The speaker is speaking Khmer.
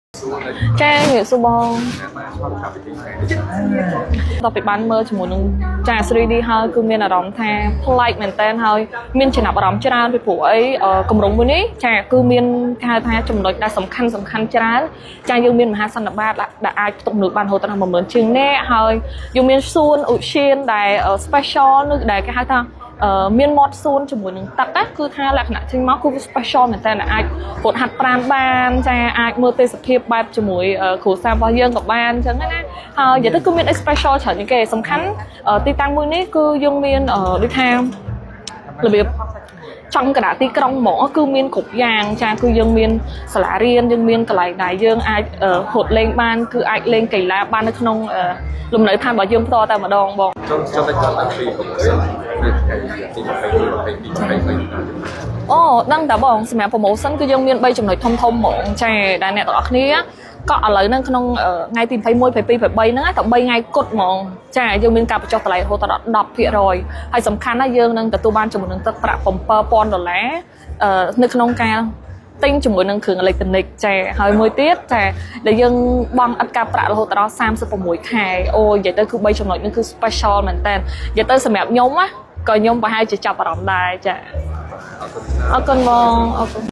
ចាជំរាបសួរបង បានឆ្លងកាត់ពិធីថ្ងៃនេះ ដល់ពេលបានមើលជាមួយនឹងចា 3D ហើយគឺមានអារម្មណ៍ថាប្លែកមែនតើហើយមានចំណាប់អារម្មណ៍ច្រើនពីព្រោះអីកម្រងមួយនេះចាគឺមានគេហៅថាចំណុចដែលសំខាន់សំខាន់ច្រើនចាយើងមានមហាសន្និបាតដែលអាចផ្ទុកមនុស្សបានរហូតដល់10000ជាងនាក់ហើយយើងមានសួនឧទ្យានដែល special នោះដែលគេហៅថាមានមាត់សួនជាមួយនឹងទឹកណាគឺថាលក្ខណៈចេញមកគឺវា special មែនតើអាចរត់ហាត់ប្រាណបានចាអាចមើលទេសភាពបែបជាមួយគ្រួសាររបស់យើងក៏បានអញ្ចឹងណាហើយនិយាយទៅគឺមានអី special ច្រើនជាងគេសំខាន់ទីតាំងមួយនេះគឺយើងមានដូចថារបៀបចំកណ្ដាលទីក្រុងហ្មងគឺមានគ្រប់យ៉ាងចាគឺយើងមានសាលារៀនយើងមានកន្លែងដែលយើងអាចហត់លេងបានគឺអាចលេងកីឡាបាននៅក្នុងលំនៅឋានរបស់យើងផ្ទាល់តែម្ដងបង ចង់ចង់តែចង់ដឹងពី promotion ពីថ្ងៃទី21 22 23 អូដឹងតាបងសម្រាប់ promotion គឺយើងមាន3ចំណុចធំធំហ្មងចាដែលអ្នកទាំងអស់គ្នាក៏ឥឡូវហ្នឹងក្នុងថ្ងៃទី21 22 23ហ្នឹងតែ3ថ្ងៃគត់ហ្មងចាយើងមានការបញ្ចុះតម្លៃរហូតដល់10%ហើយសំខាន់ណាស់យើងនឹងទទួលបានជាមួយនឹងទឹកប្រាក់7000ដុល្លារនៅក្នុងការទិញជាមួយនឹងគ្រឿងអេឡិចត្រូនិកចាហើយមួយទៀតចាដែលយើងបង់ឥតការប្រាក់រហូតដល់36ខែអូនិយាយទៅគឺ3ចំណុចនេះគឺ special មែនតើនិយាយទៅសម្រាប់ខ្ញុំណាក៏ខ្ញុំប្រហែលជាចាប់អារម្មណ៍ដែរចា អរគុណ អរគុណបងអរគុណ។